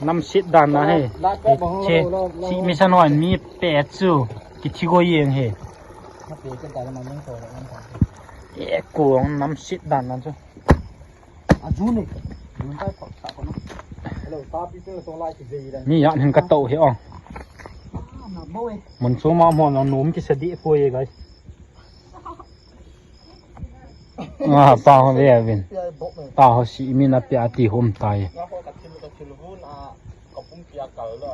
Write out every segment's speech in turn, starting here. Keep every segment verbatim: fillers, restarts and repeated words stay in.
Namset dan na he. Che, si mi san hon mi pe chu. Kithi go yeng he. E ko namset dan na chu. Mi ya hin ka to he o. Mun chu ma mo na nom kisa di po ye guys. Ah, pa ho le vin. Pa ho si mi na pia ti hom tai.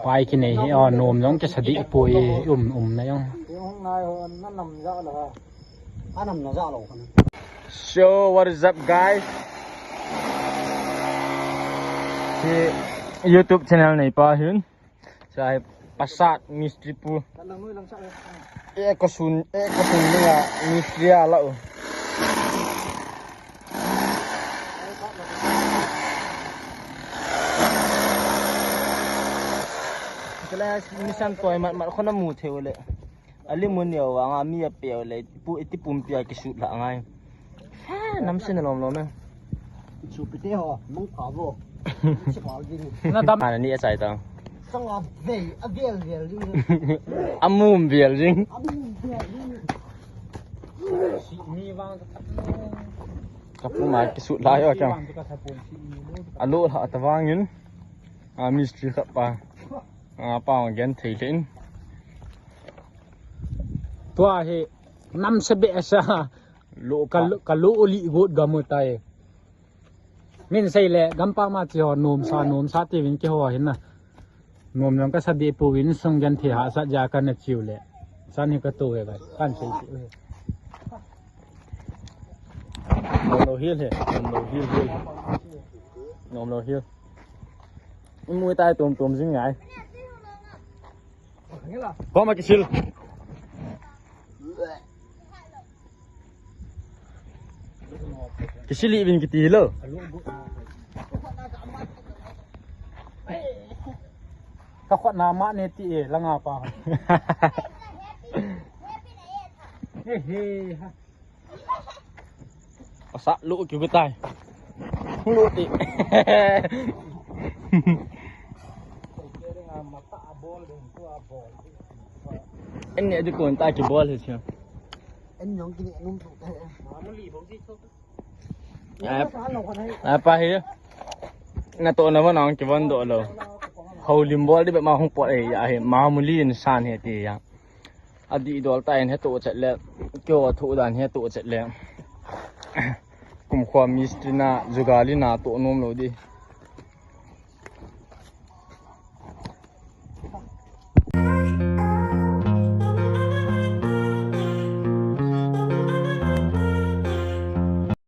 Pai ki nei hi, ah, nom jong kisa di po ye, um, um na jong. So, what is up, guys? Si YouTube channel nei pa hin. Sa hi Pasat Mistri pu. E ko sun, e ko sun ni a mistri a la u. Kala mi san toi mat mat khona mu theu le. Ali mun yo wa nga mi a pe le. Pu iti pumpi a kisut la ngai. Ha, nam sin lom lom e. Chu pite ho, mong pha bo. Si pha jing. Na dam. Ana ni a chai ta. Sanga vei, a vel vel jing. A mum vel jing. A mum vel jing. Si ni vang ka. Ka pu ma kisut la yo ka. A lo la ta vang yin. A mistri khat pa. A pa gen thei le in. Tua he nam se be sa. Lo ka lo, ka lo li got ga mo tai. Min sei le, gampam a chi ho, nom sa, nom sa ti vin ki ho hin na. Nom jong ka sa di pu vin sung gen thi ha sa ja ka na chiu le. San hi ka to ve bai. Kan sei chi ve. Nom lo hil he, nom lo hil hil. Nom lo hil. Mu tai tum tum jing ngai. Ko ma kisil. Kisili vin kiti lo. Ka khot na ma ne ti e, langa pa. He he ha. Asa lu ki gutai. Lu ti. Eni adi kon ta ki bol he sia. En jong kini num tu. Apa hi? Na to na van ang ki van do lo. Haulim bol di be ma hung pot e ya he. Mamuli insan he ti ya. Adi dol ta in he to chet le. Kyo thu dan he to chet le. Kum khwa mistri na jugali na to nom lo di.